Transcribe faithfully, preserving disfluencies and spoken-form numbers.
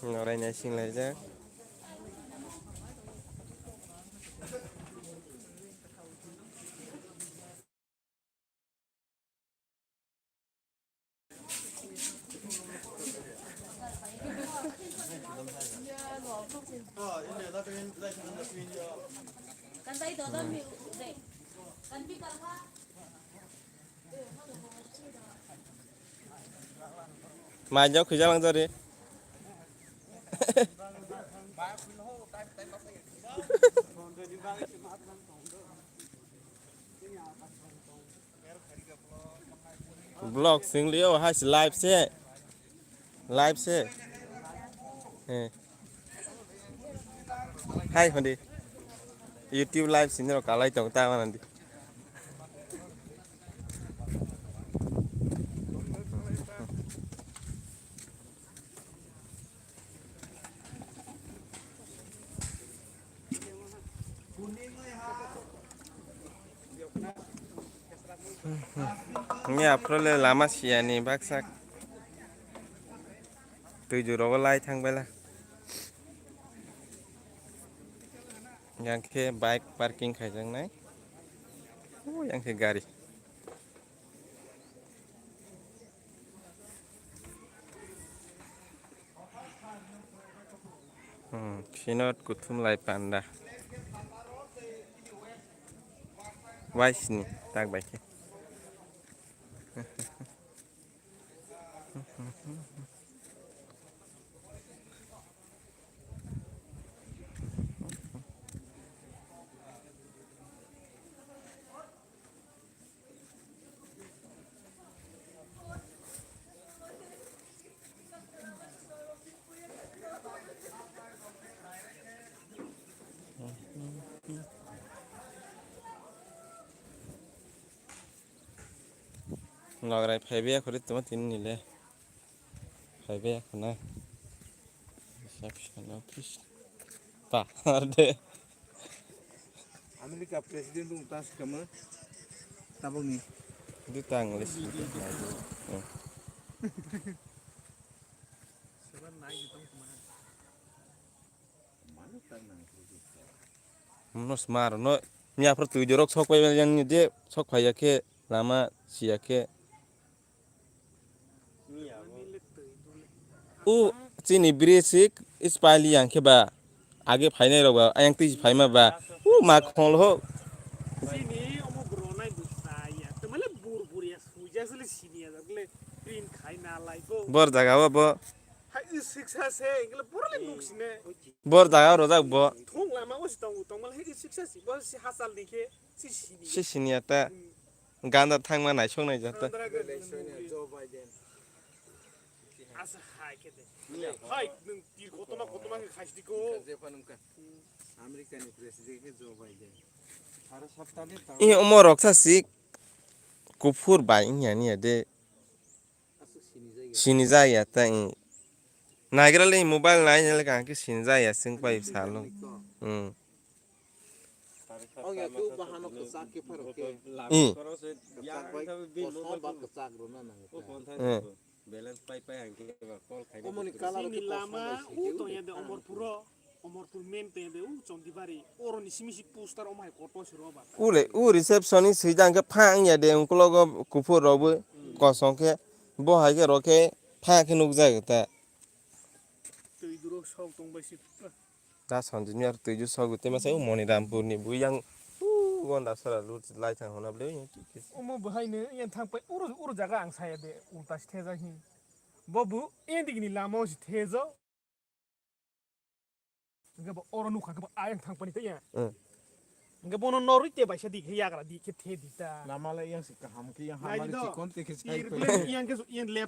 Norai naising laijak. Mai jok khija lang jari. Vlog sing liyo, hai si live se. Live se. Eh. Hai hondi. YouTube live sini ro kalai tong ta manandi. Ni aphro le lama siyani baksa twi juro lai thang bela. Yang khe bike parking khaijaknai. O yang khe gari. Hmm, Sinot kuthum lai panda. Waisni tak bai khe. Nograi phaibai ya khori tongma tini nile. Phaibai ya khona. Reception office. Ta, arde. America president bung tas kama. Tabung ni. Di tang list. Hmm. Sebar nai di tong kemana? Mano smaro no miya phar twi jorok sok pai yang de sok phai ya khe lama siya khe. U chini biri sik ispali yang khe ba age phainai rok ba ayang twi phaima ba u ma khol ho. Chini omo bro nai bwsa ya. Temale bur bur ya suja sele sini ya. Print khai na lai bo. Bor jaga o bo. Hai siksa se, engkhle borok le nuk sine. Bor jaga rojak bo. Thong lama o si tongo, tongma le hai siksa si, bo si hasal ni khe, si sini. Si sini ata. Hmm. Ganda thangma naisok nai jata. Sandra Gandhi. Asa hai khe de. Hai, nwng tir kotoma, kotoma khe khasdi ko. America ni president khe Joe Biden. I omo roksa sik kuphur bai wngya niya de. Sinijak ya ta, eh. Naigra le mobile nai nai le kaham khe sinijak ya, sing pai salo. Hmm. Eh. Balance pai pai ang khe ba call khai. Omoni colour khe lama u to ya de Omorpuro. Omorpur main tei de u Chondibari, oroni simi si poster omo hai kotor se roba. Ule, u reception ni swijak hwnkhe phang ya de, ungkologo kuphur rok bo kosong khe, bo hai khe rok khe phang khe nukjak ta. Twi durok sok tong bai si. Da Sanjit Miyar twi ju sok tei masa u Monirampur ni bui yang u Gondasara lut lai thang hona ble. Omo bo hai ne yang thang pai uro, uro jaga ang saya de ulta si thejak hin. Bo bu endigi ni lama o si thejo. Hingke bo oro nukha khe bo ayang thang pani tei ya. Hmm. Hingke bono norwi te baisa di khe yagra di khe the di ta. Lama le yang se kaham khe yang hamari chikon te khe sai pai. Yang khe yang left